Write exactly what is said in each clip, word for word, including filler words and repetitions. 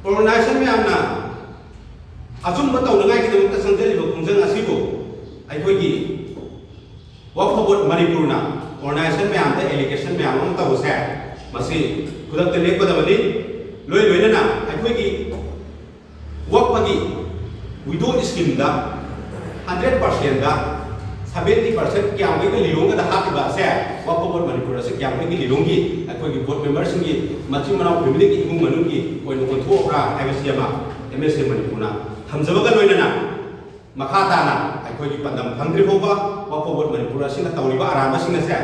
Organisation ꯃꯌꯥꯝꯅ ꯑꯆꯨꯝꯕ ꯇꯧꯅꯉꯥꯏꯒꯤꯗꯃꯛꯇ ꯆꯪꯁꯤꯜꯂꯤꯕ ꯈꯣꯡꯖꯪ ꯑꯁꯤꯕꯨ ꯑꯩꯈꯣꯏꯒꯤ ꯋꯛꯐ ꯕꯣꯔꯗ ꯃꯅꯤꯄꯨꯔꯅ ꯑꯣꯔꯒꯅꯥꯏꯖꯦꯁꯟ ꯃꯌꯥꯝꯗ ꯑꯦꯂꯤꯒꯦꯁꯟ ꯃꯌꯥꯝ ꯑꯃ ꯇꯧꯕꯁꯦ, ꯃꯁꯤ ꯈꯨꯗꯛꯇ ꯂꯦꯞꯀꯗꯕꯅꯤ꯫ ꯂꯣꯏ ꯂꯣꯏꯅꯅ ꯑꯩꯈꯣꯏꯒꯤ ꯋꯛꯐꯒꯤ ꯋꯤꯗꯣ ꯁ꯭ꯀꯤꯝꯗ ꯍꯟꯗ꯭ꯔꯦꯠ ꯄꯥꯔꯁꯦꯟꯗ ꯁꯚꯦꯟꯇꯤ ꯄꯥꯔꯁꯦꯟ ꯀꯌꯥꯃꯨꯛꯀꯤ ꯂꯤꯂꯣꯡꯒꯗ ꯍꯥꯞꯄꯤꯕ ꯑꯁꯦ, ꯋꯛꯐ ꯕꯣꯔꯗ ꯃꯅꯤꯄꯨꯔ ꯑꯁꯤ ꯀꯌꯥꯃꯨꯛꯀꯤ ꯂꯤꯂꯣꯡꯒꯤ ꯑꯩꯈꯣꯏꯒꯤ ꯕꯣꯔꯗ ꯃꯦꯝꯕꯔꯁꯤꯡꯒꯤ ꯃꯆꯤꯟ ꯃꯅꯥꯎ ꯐꯦꯃꯤꯂꯤꯒꯤ ꯏꯃꯨꯡ ꯃꯅꯨꯡꯒꯤ ꯑꯣꯏꯅ ꯑꯣꯟꯊꯣꯛꯄ꯭ꯔꯥ ꯍꯥꯏꯕꯁꯤ ꯑꯃ ꯑꯦꯝ ꯑꯦꯁ ꯑꯦ ꯃꯅꯤꯄꯨꯔꯅ ꯊꯝꯖꯕꯒ ꯂꯣꯏꯅꯅ, ꯃꯈꯥ ꯇꯥꯅ ꯑꯩꯈꯣꯏꯒꯤ ꯄꯥꯟꯗꯝ ꯐꯪꯗ꯭ꯔꯤ ꯐꯥꯎꯕ, ꯋꯛꯐ ꯕꯣꯔꯗ ꯃꯅꯤꯄꯨꯔ ꯑꯁꯤꯅ ꯇꯧꯔꯤꯕ ꯑꯔꯥꯟꯕꯁꯤꯡ ꯑꯁꯦ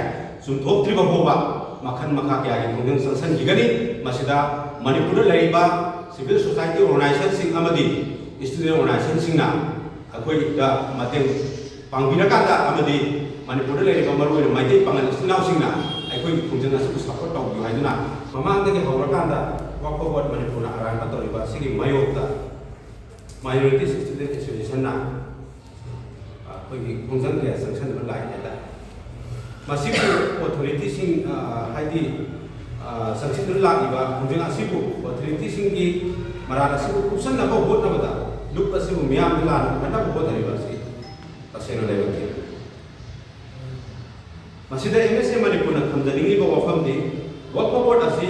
ꯆꯨꯝꯊꯣꯛꯇ꯭ꯔꯤꯕ ꯐꯥꯎꯕ ꯃꯈꯜ ꯃꯈꯥ ꯀꯌꯥꯒꯤ ꯈꯣꯡꯖꯪ ꯆꯪꯁꯤꯟꯈꯤꯒꯅꯤ꯫ ꯃꯁꯤꯗ ꯃꯅꯤꯄꯨꯔꯗ ꯂꯩꯔꯤꯕ ꯁꯤꯚꯤꯜ ꯁꯣꯁꯥꯏꯇꯤ ꯑꯣꯔꯒꯅꯥꯏꯖꯦꯁꯟꯁꯤꯡ ꯑꯃꯗꯤ ꯁ꯭ꯇꯨꯗꯦꯟ ꯑꯣꯔꯒꯅꯥꯏꯖꯦꯁꯟꯁꯤꯡꯅ ꯑꯩꯈꯣꯏꯗ ꯃꯇꯦꯡ ꯄꯥꯡꯕꯤꯔꯀꯥꯟꯗ ꯑꯃꯗꯤ ꯃꯅꯤꯄꯨꯔꯗ ꯂꯩꯔꯤꯕ ꯃꯔꯨꯑꯣꯏꯅ ꯃꯩꯇꯩ ꯄꯥꯉꯜ ꯏꯆꯤꯟ ꯏꯅꯥꯎꯁꯤꯡꯅ ꯑꯩꯈꯣꯏꯒꯤ ꯈꯣꯡꯖꯪ ꯑꯁꯤꯕꯨ ꯁꯄꯣꯔꯠ ꯇꯧꯕꯤꯌꯨ ꯍꯥꯏꯗꯨꯅ, ꯃꯃꯥꯡꯗꯒꯤ ꯍꯧꯔꯀꯥꯟꯗ ꯋꯛꯐ ꯕꯣꯔꯗ ꯃꯅꯤꯄꯨꯔꯅ ꯑꯔꯥꯟꯕ ꯇꯧꯔꯤꯕ ꯑꯁꯤꯒꯤ ꯃꯥꯌꯣꯛꯇ ꯃꯥꯏꯅꯣꯔꯤꯇꯤꯁ ꯁ꯭ꯇꯨꯗꯦꯟ ꯑꯦꯁꯣꯁꯤꯌꯦꯁꯟꯅ ꯑꯩꯈꯣꯏꯒꯤ ꯈꯣꯡꯖꯪ ꯀꯌꯥ ꯆꯪꯁꯟꯗꯨꯅ ꯂꯥꯛꯏ ꯍꯥꯏꯇꯥꯔꯦ꯫ ꯃꯁꯤꯕꯨ ꯑꯣꯊꯣꯔꯤꯇꯤꯁꯤꯡ, ꯑ, ꯍꯥꯏꯗꯤ, ꯑ, ꯆꯪꯁꯤꯟꯗꯨꯅ ꯂꯥꯛꯂꯤꯕ ꯈꯣꯡꯖꯪ ꯑꯁꯤꯕꯨ ꯑꯣꯊꯣꯔꯤꯇꯤꯁꯤꯡꯒꯤ ꯃꯔꯥꯜ ꯑꯁꯤꯕꯨ ꯀꯨꯞꯁꯟꯅꯕ ꯍꯣꯠꯅꯕꯗ, ꯂꯨꯞ ꯑꯁꯤꯕꯨ ꯃꯤꯌꯥꯝꯗ ꯂꯥꯟꯅ ꯐꯅꯕ ꯍꯣꯠꯅꯔꯤꯕ ꯑꯁꯤ ꯇꯁꯦꯡꯅ ꯂꯩꯕ ꯊꯦꯡꯅꯩ꯫ ꯃꯁꯤꯗ ꯑꯦꯝ ꯑꯦꯁ ꯑꯦ ꯃꯅꯤꯄꯨꯔꯅ ꯊꯝꯖꯅꯤꯡꯂꯤꯕ ꯋꯥꯐꯝꯗꯤ, ꯋꯛꯐ ꯕꯣꯔꯗ ꯑꯁꯤ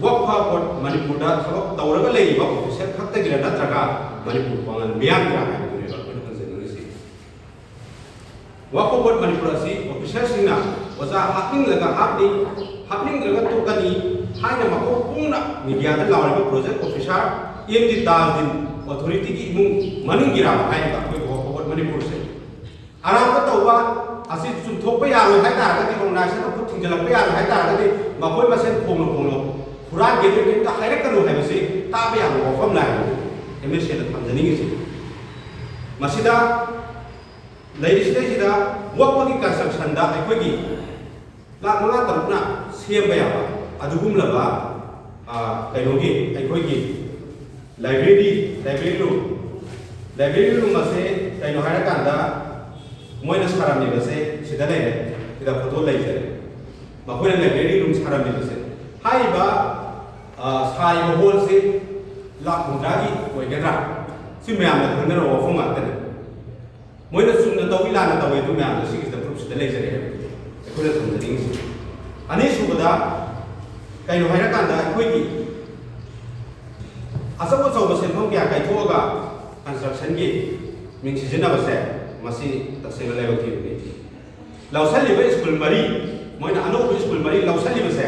ꯋꯛꯐ ꯕꯣꯔꯗ ꯃꯅꯤꯄꯨꯔꯗ ꯊꯕꯛ ꯇꯧꯔꯒ ꯂꯩꯔꯤꯕ ꯑꯣꯐꯤꯁꯔ ꯈꯛꯇꯒꯤꯔ ꯅꯠꯇ꯭ꯔꯒ ꯃꯅꯤꯄꯨꯔ ꯄꯥꯡꯒꯜ ꯃꯤꯌꯥꯝꯒꯤꯔ ꯍꯥꯏꯕꯗꯨꯅꯦꯕ ꯑꯩꯈꯣꯏꯅ ꯍꯪꯖꯅꯤꯡꯉꯤꯁꯤ꯫ ꯋꯛꯐ ꯕꯣꯔꯗ ꯃꯅꯤꯄꯨꯔ ꯑꯁꯤ ꯑꯣꯐꯤꯁꯔꯁꯤꯡꯅ ꯑꯣꯖꯥ ꯍꯥꯞꯅꯤꯡꯂꯒ ꯍꯥꯞꯅꯤ, ꯍꯥꯞꯅꯤꯡꯗ꯭ꯔꯒ ꯇꯣꯛꯀꯅꯤ ꯍꯥꯏꯅ ꯃꯀꯣꯛ ꯀꯣꯡꯅ ꯃꯤꯗꯤꯌꯥꯗ ꯂꯥꯎꯔꯤꯕ ꯄ꯭ꯔꯣꯖꯦꯛ ꯑꯣꯐꯤꯁꯥꯔ ꯑꯦꯝ ꯗꯤ ꯇꯥꯖꯗꯤꯟ ꯑꯣꯊꯣꯔꯤꯇꯤꯒꯤ ꯏꯃꯨꯡ ꯃꯅꯨꯡꯒꯤꯔꯥ ꯍꯥꯏꯔꯤꯕ ꯑꯩꯈꯣꯏꯒꯤ ꯋꯛꯐ ꯕꯣꯔꯗ ꯃꯅꯤꯄꯨꯔꯁꯦ꯫ ꯑꯔꯥꯟꯕ ꯇꯧꯕ ꯑꯁꯤ ꯆꯨꯝꯊꯣꯛꯄ ꯌꯥꯔꯣꯏ ꯍꯥꯏ ꯇꯥꯔꯒꯗꯤ, ꯑꯣꯔꯒꯅꯥꯏꯖꯦꯁꯟꯗ ꯈꯨꯠ ꯊꯤꯡꯖꯤꯜꯂꯛꯄ ꯌꯥꯔꯣꯏ ꯍꯥꯏ ꯇꯥꯔꯒꯗꯤ, ꯃꯈꯣꯏ ꯃꯁꯦꯟ ꯐꯣꯡꯅ ꯐꯣꯡꯅ ꯍꯨꯔꯥꯟꯒꯦ ꯑꯗꯨ ꯀꯩꯝꯇ ꯍꯥꯏꯔꯛꯀꯅꯨ ꯍꯥꯏꯕꯁꯤ ꯇꯥꯕ ꯌꯥꯕ ꯋꯥꯐꯝ ꯂꯥꯏ ꯑꯦꯝ ꯑꯦꯁ ꯑꯦꯗ ꯊꯝꯖꯅꯤꯡꯉꯤꯁꯤ꯫ ꯃꯁꯤꯗ ꯂꯩꯔꯤꯁꯤꯗꯩꯁꯤꯗ ꯋꯛꯐꯒꯤ ꯀꯟꯁꯇ꯭ꯔꯛꯁꯟꯗ ꯑꯩꯈꯣꯏꯒꯤ ꯂꯥꯛ ꯃꯉꯥ ꯇꯔꯨꯛꯅ ꯁꯦꯝꯕ ꯌꯥꯕ ꯑꯗꯨꯒꯨꯝꯂꯕ, ꯑ, ꯀꯩꯅꯣꯒꯤ ꯑꯩꯈꯣꯏꯒꯤ library, library room, library room ꯑꯁꯦ ꯀꯩꯅꯣ ꯍꯥꯏꯔꯀꯥꯟꯗ ꯃꯣꯏꯅ ꯁꯥꯔꯝꯃꯤꯕꯁꯦ ꯁꯤꯗ ꯂꯩꯔꯦ, ꯁꯤꯗ ꯐꯣꯇꯣ ꯂꯩꯖꯔꯦ꯫ ꯃꯈꯣꯏꯅ ꯂꯥꯏꯕ꯭ꯔꯦꯔꯤ ꯔꯨꯝ ꯁꯥꯔꯝꯃꯤꯕꯁꯦ, ꯍꯥꯏꯔꯤꯕ ꯑ, ꯁꯥꯔꯤꯕ ꯍꯣꯜꯁꯤ ꯂꯥꯛ ꯍꯨꯝꯗ꯭ꯔꯥꯒꯤ ꯑꯣꯏꯒꯗ꯭ꯔꯥ? ꯁꯤ ꯃꯌꯥꯝꯅ ꯈꯪꯅꯔꯕ ꯋꯥꯐꯝ ꯉꯥꯛꯇꯅꯤ꯫ ꯃꯣꯏꯅ ꯆꯨꯝꯅ ꯇꯧꯏ, ꯂꯥꯟꯅ ꯇꯧꯏ, ꯑꯗꯨ ꯃꯌꯥꯝꯗꯣ ꯁꯤꯒꯤꯁꯤꯗ ꯄ꯭ꯔꯨꯐꯁꯤꯗ ꯂꯩꯖꯔꯦ ꯍꯥꯏꯕꯗꯨꯅꯤ ꯑꯩꯈꯣꯏꯅ ꯊꯝꯖꯅꯤꯡꯉꯤꯁꯤ꯫ ꯑꯅꯤꯁꯨꯕꯗ ꯀꯩꯅꯣ ꯍꯥꯏꯔꯀꯥꯟꯗ, ꯑꯩꯈꯣꯏꯒꯤ ꯑꯆꯧ ꯑꯆꯧꯕ ꯁꯦꯟꯐꯝ ꯀꯌꯥ ꯀꯥꯏꯊꯣꯛꯑꯒ ꯀꯟꯁꯇ꯭ꯔꯛꯁꯟꯒꯤ ꯃꯤꯡ ꯁꯤꯖꯤꯟꯅꯕꯁꯦ, ꯃꯁꯤ ꯇꯁꯦꯡꯅ ꯂꯥꯏꯕꯛ ꯊꯤꯕꯅꯤ꯫ ꯂꯧꯁꯜꯂꯤꯕ ꯁ꯭ꯀꯨꯜ ꯃꯔꯤ, ꯃꯣꯏꯅ ꯑꯅꯧꯕ ꯁ꯭ꯀꯨꯜ ꯃꯔꯤ ꯂꯧꯁꯜꯂꯤꯕꯁꯦ,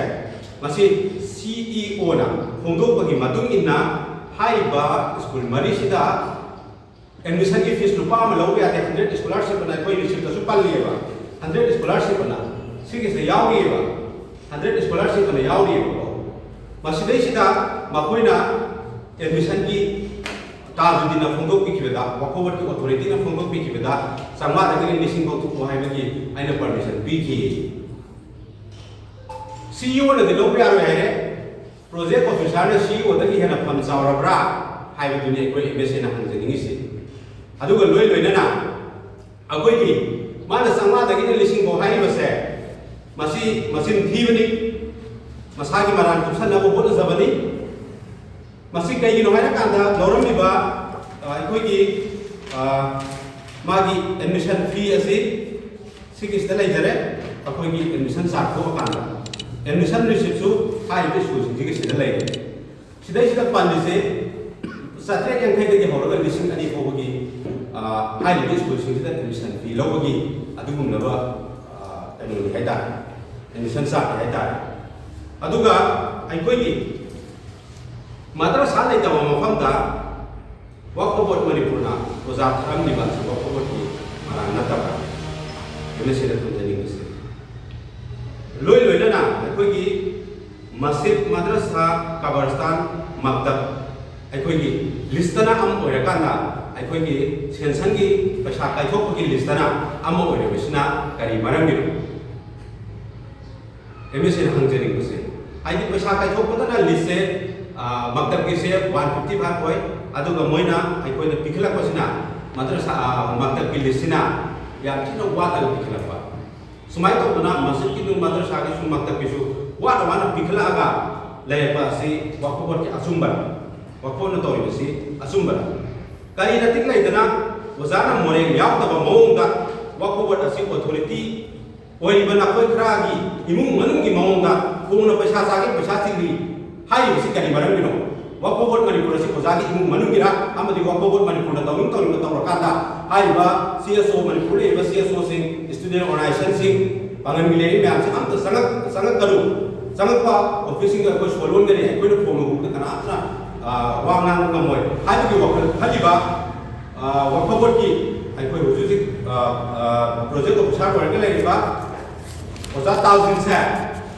ꯃꯁꯤ ꯁꯤ ꯏ ꯑꯣꯅ ꯐꯣꯡꯗꯣꯛꯄꯒꯤ ꯃꯇꯨꯡ ꯏꯟꯅ, ꯍꯥꯏꯔꯤꯕ ꯁ꯭ꯀꯨꯜ ꯃꯔꯤꯁꯤꯗ ꯑꯦꯗꯃꯤꯁꯟꯒꯤ ꯐꯤꯁ ꯂꯨꯄꯥ ꯑꯃ ꯂꯧꯕ ꯌꯥꯗꯦ꯫ ꯍꯟꯗ꯭ꯔꯦꯠ ꯁ꯭ꯀꯣꯂꯥꯔꯁꯤꯞ ꯑꯅ ꯑꯩꯈꯣꯏ ꯔꯤꯁꯤꯞꯇꯁꯨ ꯄꯜꯂꯤꯑꯕ꯫ ꯍꯟꯗ꯭ꯔꯦꯠ ꯁ꯭ꯀꯣꯂꯥꯔꯁꯤꯞ ꯑꯅ ꯁꯤꯒꯤꯁꯤꯗ ꯌꯥꯎꯔꯤꯑꯕ꯫ ꯍꯟꯗ꯭ꯔꯦꯠ ꯁ꯭ꯀꯣꯂꯥꯔꯁꯤꯞ ꯑꯅ ꯌꯥꯎꯔꯤꯑꯕꯀꯣ꯫ ꯃꯁꯤꯗꯩꯁꯤꯗ ꯃꯈꯣꯏꯅ ꯑꯦꯗꯃꯤꯁꯟꯒꯤ ꯇꯥꯖꯨꯗꯤꯟꯅ ꯐꯣꯡꯗꯣꯛꯄꯤꯈꯤꯕꯗ, ꯋꯥꯀꯣꯕꯠꯀꯤ ꯑꯣꯊꯣꯔꯤꯇꯤꯅ ꯐꯣꯡꯗꯣꯛꯄꯤꯈꯤꯕꯗ, ꯆꯥꯝꯃꯉꯥꯗꯒꯤꯅ ꯂꯤꯁꯤꯡ ꯐꯥꯎ ꯊꯣꯛꯑꯣ ꯍꯥꯏꯕꯒꯤ ꯑꯩꯅ ꯄꯔꯃꯤꯁꯟ ꯄꯤꯈꯤ꯫ ꯁꯤ ꯏ ꯑꯣꯅꯗꯤ ꯂꯧꯕ ꯌꯥꯔꯣꯏ ꯍꯥꯏꯔꯦ꯫ ꯄ꯭ꯔꯣꯖꯦꯛ ꯑꯣꯐꯤꯁꯥꯔꯅ ꯁꯤ ꯏ ꯑꯣꯗꯒꯤ ꯍꯦꯟꯅ ꯐꯝ ꯆꯥꯎꯔꯕ꯭ꯔꯥ ꯍꯥꯏꯕꯗꯨꯅꯤ ꯑꯩꯈꯣꯏ ꯑꯦꯝ ꯑꯦꯁ ꯑꯦꯅ ꯍꯪꯖꯅꯤꯡꯉꯤꯁꯤ꯫ ꯑꯗꯨꯒ ꯂꯣꯏ ꯂꯣꯏꯅꯅ ꯑꯩꯈꯣꯏꯒꯤ ꯃꯥꯅ ꯆꯥꯝꯃꯉꯥꯗꯒꯤꯅ ꯂꯤꯁꯤꯡ ꯐꯥꯎ ꯍꯥꯏꯔꯤꯕꯁꯦ, ꯃꯁꯤ ꯃꯆꯤꯟ ꯊꯤꯕꯅꯤ, ꯃꯁꯥꯒꯤ ꯃꯔꯥꯟ ꯀꯨꯞꯁꯟꯅꯕ ꯍꯣꯠꯅꯖꯕꯅꯤ꯫ ꯃꯁꯤ ꯀꯩꯒꯤꯅꯣ ꯍꯥꯏꯔꯀꯥꯟꯗ, ꯂꯧꯔꯝꯃꯤꯕ, ꯑ, ꯑꯩꯈꯣꯏꯒꯤ, ꯑ, ꯃꯥꯒꯤ ꯑꯦꯗꯃꯤꯁꯟ ꯐꯤ ꯑꯁꯤ ꯁꯤꯒꯤꯁꯤꯗ ꯂꯩꯖꯔꯦ꯫ ꯑꯩꯈꯣꯏꯒꯤ ꯑꯦꯗꯃꯤꯁꯟ ꯆꯥꯔꯖ ꯊꯣꯛꯑꯀꯥꯟꯗ ꯑꯦꯗꯃꯤꯁꯟ ꯔꯤꯁꯤꯞꯁꯨ ꯍꯥꯏꯔꯤꯕ ꯁ꯭ꯀꯨꯜꯁꯤꯡꯁꯤꯒꯤ ꯁꯤꯗ ꯂꯩꯔꯦ꯫ ꯁꯤꯗꯩꯁꯤꯗ ꯄꯜꯂꯤꯁꯦ ꯆꯥꯇ꯭ꯔꯦꯠ ꯌꯥꯡꯈꯩꯗꯒꯤ ꯍꯧꯔꯒ ꯂꯤꯁꯤꯡ ꯑꯅꯤ ꯐꯥꯎꯕꯒꯤ, ꯑ, ꯍꯥꯏꯔꯤꯕ ꯁ꯭ꯀꯨꯜꯁꯤꯡꯁꯤꯗ ꯑꯦꯗꯃꯤꯁꯟ ꯐꯤ ꯂꯧꯕꯒꯤ ꯑꯗꯨꯒꯨꯝꯂꯕ, ꯑ, ꯀꯩꯅꯣꯅꯤ ꯍꯥꯏꯇꯥꯔꯦ, ꯑꯦꯗꯃꯤꯁꯟ ꯆꯥꯔꯖ ꯍꯥꯏꯇꯥꯔꯦ꯫ ꯑꯗꯨꯒ ꯑꯩꯈꯣꯏꯒꯤ ꯃꯗ꯭ꯔꯁꯥ ꯂꯩꯇꯕ ꯃꯐꯝꯗ ꯋꯛꯐ ꯕꯣꯔꯗ ꯃꯅꯤꯄꯨꯔꯅ ꯑꯣꯖꯥ ꯊꯥꯔꯝꯂꯤꯕ ꯑꯁꯤ ꯋꯛꯐ ꯕꯣꯔꯗꯀꯤ ꯃꯔꯥꯡ ꯅꯠꯇꯕ꯭ꯔꯥ? ꯑꯦꯝ ꯑꯦꯁ ꯑꯦꯅ ꯊꯝꯖꯅꯤꯡꯕꯁꯦ꯫ ꯂꯣꯏ ꯂꯣꯏꯅꯅ ꯑꯩꯈꯣꯏꯒꯤ ꯃꯁꯖꯤꯗ, ꯃꯗ꯭ꯔꯁꯥ, ꯀꯕꯔꯁꯇꯥꯟ, ꯃꯛꯇꯕ, ꯑꯩꯈꯣꯏꯒꯤ ꯂꯤꯁꯇꯅ ꯑꯃ ꯑꯣꯏꯔꯀꯥꯟꯗ, ꯑꯩꯈꯣꯏꯒꯤ ꯁꯦꯟꯁꯟꯒꯤ ꯄꯩꯁꯥ ꯀꯥꯏꯊꯣꯛꯄꯒꯤ ꯂꯤꯁꯇꯅ ꯑꯃ ꯑꯣꯏꯔꯤꯕꯁꯤꯅ ꯀꯔꯤ ꯃꯔꯝꯒꯤꯅꯣ? ꯑꯦꯝ ꯑꯦꯁ ꯑꯦꯅ ꯍꯪꯖꯅꯤꯡꯕꯁꯦ, ꯍꯥꯏꯗꯤ ꯄꯩꯁꯥ ꯀꯥꯏꯊꯣꯛꯄꯗꯅ ꯂꯤꯁꯁꯦ, ꯑ, ꯃꯛꯇꯕꯀꯤꯁꯦ ꯋꯥꯟ ꯐꯤꯐꯇꯤ ꯐꯥꯏꯚ ꯑꯣꯏ, ꯑꯗꯨꯒ ꯃꯣꯏꯅ ꯑꯩꯈꯣꯏꯗ ꯄꯤꯈꯠꯂꯛꯄꯁꯤꯅ, ꯃꯗ꯭ꯔꯁꯥ, ꯑ, ꯃꯛꯇꯕꯀꯤ ꯂꯤꯁꯁꯤꯅ ꯌꯥꯝ ꯊꯤꯅ ꯋꯥꯠꯂꯒ ꯄꯤꯈꯠꯂꯛꯄ꯫ ꯁꯨꯃꯥꯏꯅ ꯇꯧꯗꯅ ꯃꯁꯖꯤꯗꯀꯤꯁꯨ, ꯃꯗ꯭ꯔꯁꯥꯒꯤꯁꯨ, ꯃꯛꯇꯕꯀꯤꯁꯨ ꯋꯥꯅ ꯋꯥꯅ ꯄꯤꯈꯠꯂꯛꯑꯒ, ꯂꯩꯔꯛꯄ ꯑꯁꯤ ꯋꯛꯐ ꯕꯣꯔꯗꯀꯤ ꯑꯆꯨꯝꯕꯔ? ꯋꯛꯐ ꯕꯣꯔꯗꯅ ꯇꯧꯔꯤꯕꯁꯤ ꯑꯆꯨꯝꯕꯔ? ꯀꯔꯤ ꯅꯇꯤꯛ ꯂꯩꯗꯅ ꯑꯣꯖꯥꯅ ꯃꯣꯔꯦꯜ ꯌꯥꯎꯗꯕ ꯃꯑꯣꯡꯗ ꯋꯛꯐ ꯕꯣꯔꯗ ꯑꯁꯤ ꯑꯣꯊꯣꯔꯤꯇꯤ ꯑꯣꯏꯔꯤꯕ ꯅꯈꯣꯏ ꯈꯔꯒꯤ ꯏꯃꯨꯡ ꯃꯅꯨꯡꯒꯤ ꯃꯑꯣꯡꯗ ꯈꯣꯡꯅ ꯄꯩꯁꯥ ꯆꯥꯒꯦ, ꯄꯩꯁꯥ ꯆꯤꯜꯂꯤ ꯍꯥꯏꯔꯤꯕꯁꯤ ꯀꯔꯤ ꯃꯔꯝꯒꯤꯅꯣ? ꯋꯛꯐ ꯕꯣꯔꯗ ꯃꯅꯤꯄꯨꯔ ꯑꯁꯤ ꯑꯣꯖꯥꯒꯤ ꯏꯃꯨꯡ ꯃꯅꯨꯡꯒꯤꯔ, ꯑꯃꯗꯤ ꯋꯛꯐ ꯕꯣꯔꯗ ꯃꯅꯤꯄꯨꯔꯅ ꯇꯧꯅꯤꯡ ꯇꯧꯅꯤꯡꯕ ꯇꯧꯔꯀꯥꯟꯗ ꯍꯥꯏꯔꯤꯕ ꯁꯤ ꯑꯦꯁ ꯑꯣ, ꯃꯅꯤꯄꯨꯔ ꯂꯩꯔꯤꯕ ꯁꯤ ꯑꯦꯁ ꯑꯣꯁꯤꯡ, ꯁ꯭ꯇꯨꯗꯦꯟ ꯑꯣꯔꯒꯅꯥꯏꯖꯦꯁꯟꯁꯤꯡ, ꯄꯥꯡꯒꯜꯒꯤ ꯂꯩꯔꯤꯕ ꯃꯌꯥꯝꯁꯦ ꯑꯝꯇ ꯆꯪꯉꯛ ꯆꯪꯉꯛꯀꯅꯨ, ꯆꯪꯉꯛꯄ ꯑꯣꯐꯤꯁꯁꯤꯡꯗ ꯑꯩꯈꯣꯏ ꯁꯣꯜꯂꯣꯟꯒꯅꯤ, ꯑꯩꯈꯣꯏꯅ ꯐꯣꯟ ꯍꯧꯕꯗ ꯀꯅꯥꯝꯇꯅ, ꯑ, ꯋꯥ ꯉꯥꯡꯕ ꯉꯝꯃꯣꯏ ꯍꯥꯏꯕꯒꯤ ꯋꯥꯈꯜ ꯈꯜꯂꯤꯕ, ꯑ, ꯋꯛꯐ ꯕꯣꯔꯗꯀꯤ ꯑꯩꯈꯣꯏ ꯍꯧꯖꯤꯛ ꯍꯧꯖꯤꯛ, ꯑ, ꯑ, ꯄ꯭ꯔꯣꯖꯦꯛ ꯑꯣꯐꯤꯁꯥꯔ ꯑꯣꯏꯔꯒ ꯂꯩꯔꯤꯕ ꯑꯣꯖꯥ ꯇꯥꯎꯖꯤꯟꯁꯦ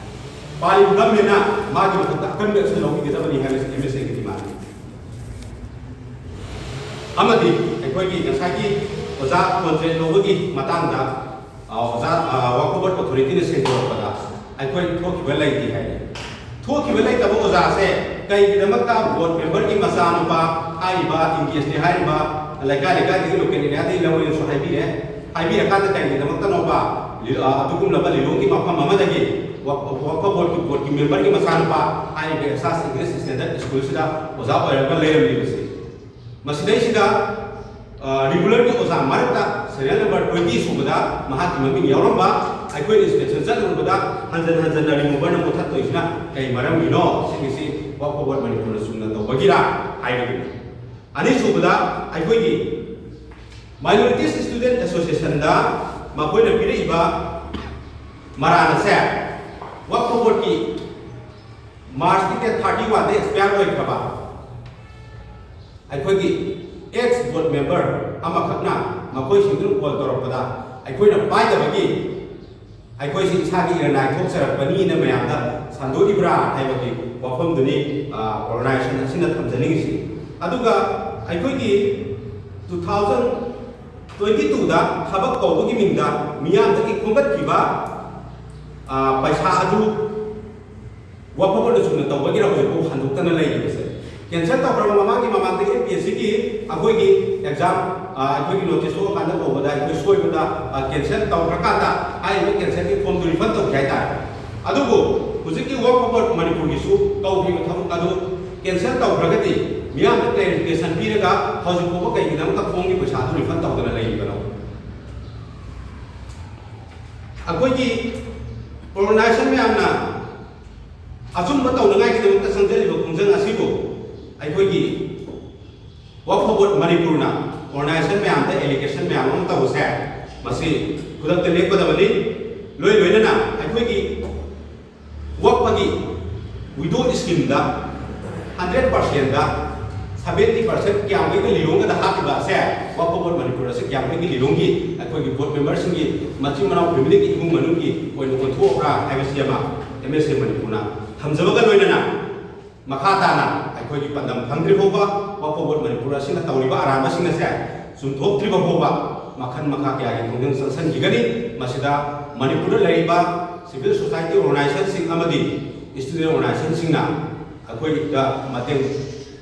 ꯄꯥꯜꯂꯤꯕ ꯒꯃꯦꯟꯅ ꯃꯥꯒꯤ ꯃꯊꯛꯇ ꯑꯀꯟꯕ ꯑꯦꯛꯁꯟ ꯂꯧꯕꯤꯒꯗꯕꯅꯤ ꯍꯥꯏꯕꯁꯤ ꯑꯦꯝ ꯑꯦꯁ ꯑꯦꯒꯤ ꯗꯤꯃꯥꯟꯅꯤ꯫ ꯑꯃꯗꯤ ꯑꯩꯈꯣꯏꯒꯤ ꯉꯁꯥꯏꯒꯤ ꯑꯣꯖꯥ ꯀꯣꯟꯇ꯭ꯔꯦꯛ ꯂꯧꯕꯒꯤ ꯃꯇꯥꯡꯗ, ꯑ, ꯑꯣꯖꯥ, ꯑ, ꯋꯛꯐ ꯕꯣꯔꯗ ꯑꯣꯊꯣꯔꯤꯇꯤꯅ ꯁꯦꯡꯗꯣꯔꯛꯄꯗ ꯑꯩꯈꯣꯏ ꯊꯣꯛꯈꯤꯕ ꯂꯩꯇꯦ ꯍꯥꯏ꯫ ꯊꯣꯛꯈꯤꯕ ꯂꯩꯇꯕ ꯑꯣꯖꯥꯁꯦ ꯀꯩꯒꯤꯗꯃꯛꯇ ꯕꯣꯔꯗ ꯃꯦꯝꯕꯔꯒꯤ ꯃꯆꯥꯅꯨꯄꯥ ꯍꯥꯏꯔꯤꯕ, ꯏꯟꯒꯦꯖꯅꯤ ꯍꯥꯏꯔꯤꯕ, ꯂꯩꯀꯥꯏ ꯂꯩꯀꯥꯏꯗꯒꯤ ꯂꯣꯀꯦꯜ ꯑꯦꯔꯤꯌꯥꯗꯒꯤ ꯂꯧꯔꯦꯅꯁꯨ ꯍꯥꯏꯕꯤꯔꯦ꯫ ꯍꯥꯏꯕꯤꯔꯀꯥꯟꯗ ꯀꯩꯒꯤꯗꯃꯛꯇꯅꯣꯕ ꯂꯤ-, ꯑ, ꯑꯗꯨꯒꯨꯝꯂꯕ ꯂꯤꯂꯣꯡꯒꯤ ꯃꯐꯝ ꯑꯃꯗꯒꯤ ꯋꯛ-, ꯋꯛꯐ ꯕꯣꯔꯗꯀꯤ, ꯕꯣꯔꯗꯀꯤ ꯃꯦꯝꯕꯔꯒꯤ ꯃꯆꯥꯅꯨꯄꯥ ꯍꯥꯏꯔꯤꯕ ꯑꯦꯁꯥꯁ ꯏꯪꯂꯤꯁ ꯁ꯭ꯇꯦꯟꯗꯔꯗ ꯁ꯭ꯀꯨꯜꯁꯤꯗ ꯑꯣꯖꯥ ꯑꯣꯏꯔꯒ ꯂꯩꯔꯝꯂꯤꯕꯁꯤ? ꯃꯁꯤꯗꯩꯁꯤꯗ, ꯑ, ꯔꯤꯒꯨꯂꯔꯒꯤ ꯑꯣꯖꯥ ꯃꯔꯛꯇ ꯁꯦꯔꯤꯌꯦꯜ ꯅꯝꯕꯔ ꯇ꯭ꯋꯦꯟꯇꯤ ꯁꯨꯕꯗ ꯃꯍꯥꯛꯀꯤ ꯃꯃꯤꯡ ꯌꯥꯎꯔꯝꯕ, ꯑꯩꯈꯣꯏꯅ ꯏꯟꯁꯄꯦꯛꯁꯟ ꯆꯠꯂꯨꯕꯗ ꯍꯟꯖꯟ ꯍꯟꯖꯟꯅ ꯔꯤꯃꯨꯚꯔꯅ ꯃꯨꯠꯊꯠꯇꯣꯏꯁꯤꯅ ꯀꯩ ꯃꯔꯝꯒꯤꯅꯣ? ꯁꯤꯒꯤꯁꯤ ꯋꯛꯐ ꯕꯣꯔꯗ ꯃꯅꯤꯄꯨꯔꯅ ꯆꯨꯝꯅ ꯇꯧꯕꯒꯤꯔꯥ ꯍꯥꯏꯕꯒꯤꯅꯤ꯫ ꯑꯅꯤꯁꯨꯕꯗ, ꯑꯩꯈꯣꯏꯒꯤ Minorities Student Associationꯗ ꯃꯈꯣꯏꯅ ꯄꯤꯔꯛꯏꯕ ꯃꯔꯥꯜ ꯑꯁꯦ ꯋꯛꯐ ꯕꯣꯔꯗꯀꯤ ꯃꯥꯔꯆꯀꯤ ꯗꯦꯠ ꯊꯥꯔꯇꯤ ꯋꯥꯟꯗ ꯑꯦꯛꯁꯄꯥꯌꯔ ꯑꯣꯏꯈ꯭ꯔꯕ ꯑꯩꯈꯣꯏꯒꯤ ꯑꯦꯛꯁ ꯕꯣꯔꯗ ꯃꯦꯝꯕꯔ ꯑꯃꯈꯛꯅ ꯃꯈꯣꯏꯁꯤꯡꯗꯨꯅ ꯀꯣꯜ ꯇꯧꯔꯛꯄꯗ ꯑꯩꯈꯣꯏꯅ ꯄꯥꯏꯗꯕꯒꯤ ꯑꯩꯈꯣꯏꯁꯤ ꯏꯁꯥꯒꯤ ꯏꯔꯅꯥꯏ ꯊꯣꯛꯆꯔꯛꯄꯅꯤꯅ ꯃꯌꯥꯝꯗ ꯁꯟꯗꯣꯛꯏꯕ꯭ꯔꯥ ꯍꯥꯏꯕꯒꯤ ꯋꯥꯐꯝꯗꯨꯅꯤ, ꯑ, ꯑꯣꯔꯒꯅꯥꯏꯖꯦꯁꯟ ꯑꯁꯤꯅ ꯊꯝꯖꯅꯤꯡꯉꯤꯁꯤ꯫ ꯑꯗꯨꯒ ꯑꯩꯈꯣꯏꯒꯤ ꯇꯨ ꯊꯥꯎꯖꯟ ꯇ꯭ꯋꯦꯟꯇꯤ ꯇꯨꯗ ꯊꯕꯛ ꯀꯧꯕꯒꯤ ꯃꯤꯡꯗ ꯃꯤꯌꯥꯝꯗꯒꯤ ꯈꯣꯝꯒꯠꯈꯤꯕ, ꯑ, ꯄꯩꯁꯥ ꯑꯗꯨ ꯋꯥꯐꯝ ꯑꯣꯏꯅ ꯆꯨꯝꯅ ꯇꯧꯕꯒꯤꯔ ꯍꯧꯖꯤꯛꯐꯥꯎ ꯍꯟꯗꯣꯛꯇꯅ ꯂꯩꯔꯤꯕꯁꯦ? ꯀꯦꯟꯁꯦꯜ ꯇꯧꯈ꯭ꯔꯕ ꯃꯃꯥꯡꯒꯤ ꯃꯃꯥꯡꯗ ꯑꯦꯝ ꯄꯤ ꯑꯦꯁ ꯁꯤꯒꯤ ꯑꯩꯈꯣꯏꯒꯤ ꯑꯦꯛꯖꯥꯝ, ꯑ, ꯑꯩꯈꯣꯏꯒꯤ ꯅꯣꯇꯤꯁ ꯊꯣꯛꯑꯀꯥꯟꯗ ꯀꯧꯕꯗ ꯑꯩꯈꯣꯏ ꯁꯣꯏꯕꯗ, ꯑ, ꯀꯦꯟꯁꯦꯜ ꯇꯧꯈ꯭ꯔꯀꯥꯟꯗ ꯍꯥꯏꯔꯤꯕ ꯀꯦꯟꯁꯦꯜꯒꯤ ꯐꯣꯝꯗꯨ ꯔꯤꯐꯟ ꯇꯧꯈꯤ ꯍꯥꯏꯇꯥꯔꯦ꯫ ꯑꯗꯨꯕꯨ ꯍꯧꯖꯤꯛꯀꯤ ꯋꯛꯐ ꯕꯣꯔꯗ ꯃꯅꯤꯄꯨꯔꯒꯤꯁꯨ ꯀꯧꯈꯤꯕ ꯊꯕꯛ ꯑꯗꯨ ꯀꯦꯟꯁꯦꯜ ꯇꯧꯈ꯭ꯔꯒꯗꯤ ꯃꯤꯌꯥꯝꯗ ꯀ꯭ꯂꯦꯔꯤꯐꯤꯀꯦꯁꯟ ꯄꯤꯔꯒ ꯍꯧꯖꯤꯛ ꯐꯥꯎꯕ ꯀꯩꯒꯤꯗꯃꯛꯇ ꯐꯣꯝꯒꯤ ꯄꯩꯁꯥ ꯑꯗꯨ ꯔꯤꯐꯟ ꯇꯧꯗꯅ ꯂꯩꯔꯤꯕꯅꯣ? ꯑꯩꯈꯣꯏꯒꯤ ꯑꯣꯔꯒꯅꯥꯏꯖꯦꯁꯟ ꯃꯌꯥꯝꯅ ꯑꯆꯨꯝꯕ ꯇꯧꯅꯉꯥꯏꯒꯤꯗꯃꯛꯇ ꯆꯪꯖꯔꯤꯕ ꯈꯣꯡꯖꯪ ꯑꯁꯤꯕꯨ ꯑꯩꯈꯣꯏꯒꯤ ꯋꯛꯐ ꯕꯣꯔꯗ ꯃꯅꯤꯄꯨꯔꯅ ꯑꯣꯔꯒꯅꯥꯏꯖꯦꯁꯟ ꯃꯌꯥꯝꯗ ꯑꯦꯂꯤꯒꯦꯁꯟ ꯃꯌꯥꯝ ꯑꯃ ꯇꯧꯕꯁꯦ, ꯃꯁꯤ ꯈꯨꯗꯛꯇ ꯂꯦꯞꯀꯗꯕꯅꯤ꯫ ꯂꯣꯏ ꯂꯣꯏꯅꯅ ꯑꯩꯈꯣꯏꯒꯤ ꯋꯛꯐꯒꯤ ꯋꯤꯗꯣ ꯁ꯭ꯀꯤꯝꯗ ꯍꯟꯗ꯭ꯔꯦꯠ ꯄꯥꯔꯁꯦꯟꯗ ꯁꯚꯦꯟꯇꯤ ꯄꯥꯔꯁꯦꯟ ꯀꯌꯥꯝꯈꯩꯒꯤ ꯂꯤꯂꯣꯡꯒꯗ ꯍꯥꯞꯄꯤꯕ ꯑꯁꯦ, ꯋꯛꯐ ꯕꯣꯔꯗ ꯃꯅꯤꯄꯨꯔ ꯑꯁꯤ ꯀꯌꯥꯝꯈꯩꯒꯤ ꯂꯤꯂꯣꯡꯒꯤ ꯑꯩꯈꯣꯏꯒꯤ ꯕꯣꯔꯗ ꯃꯦꯝꯕꯔꯁꯤꯡꯒꯤ ꯃꯆꯤꯟ ꯃꯅꯥꯎ ꯐꯦꯃꯤꯂꯤꯒꯤ ꯏꯃꯨꯡ ꯃꯅꯨꯡꯒꯤ ꯑꯣꯏꯅ ꯑꯣꯟꯊꯣꯛꯄ꯭ꯔꯥ ꯍꯥꯏꯕꯁꯤ ꯑꯃ ꯑꯦꯝ ꯑꯦꯁ ꯑꯦ ꯃꯅꯤꯄꯨꯔꯅ ꯊꯝꯖꯕꯒ ꯂꯣꯏꯅꯅ, ꯃꯈꯥ ꯇꯥꯅ ꯑꯩꯈꯣꯏꯒꯤ ꯄꯥꯟꯗꯝ ꯐꯪꯗ꯭ꯔꯤ ꯐꯥꯎꯕ ꯋꯛꯐ ꯕꯣꯔꯗ ꯃꯅꯤꯄꯨꯔ ꯑꯁꯤꯅ ꯇꯧꯔꯤꯕ ꯑꯔꯥꯟꯕꯁꯤꯡ ꯑꯁꯦ ꯆꯨꯝꯊꯣꯛꯇ꯭ꯔꯤꯕ ꯐꯥꯎꯕ ꯃꯈꯜ ꯃꯈꯥ ꯀꯌꯥꯒꯤ ꯈꯣꯡꯖꯪ ꯆꯪꯁꯤꯟꯈꯤꯒꯅꯤ꯫ ꯃꯁꯤꯗ ꯃꯅꯤꯄꯨꯔꯗ ꯂꯩꯔꯤꯕ ꯁꯤꯚꯤꯜ ꯁꯣꯁꯥꯏꯇꯤ ꯑꯣꯔꯒꯅꯥꯏꯖꯦꯁꯟꯁꯤꯡ ꯑꯃꯗꯤ ꯁ꯭ꯇꯨꯗꯦꯟ ꯑꯣꯔꯒꯅꯥꯏꯖꯦꯁꯟꯁꯤꯡꯅ ꯑꯩꯈꯣꯏꯗ ꯃꯇꯦꯡ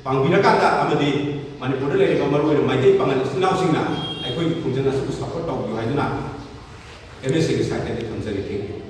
ꯄꯥꯡꯕꯤꯔꯀꯥꯟꯗ ꯑꯃꯗꯤ ꯃꯅꯤꯄꯨꯔꯗ ꯂꯩꯔꯤꯕ ꯃꯔꯨꯑꯣꯏꯅ ꯃꯩꯇꯩ ꯄꯥꯉꯜ ꯏꯆꯤꯜ ꯏꯅꯥꯎꯁꯤꯡꯅ ꯑꯩꯈꯣꯏꯒꯤ ꯈꯣꯡꯖꯪ ꯑꯁꯤꯕꯨ ꯁꯄꯣꯔꯠ ꯇꯧꯕꯤꯌꯨ ꯍꯥꯏꯗꯨꯅ ꯑꯦꯝ ꯑꯦꯁ ꯑꯦꯒꯤ ꯁꯥꯏꯠꯇꯒꯤ ꯊꯝꯖꯔꯤ꯫ Thank you꯫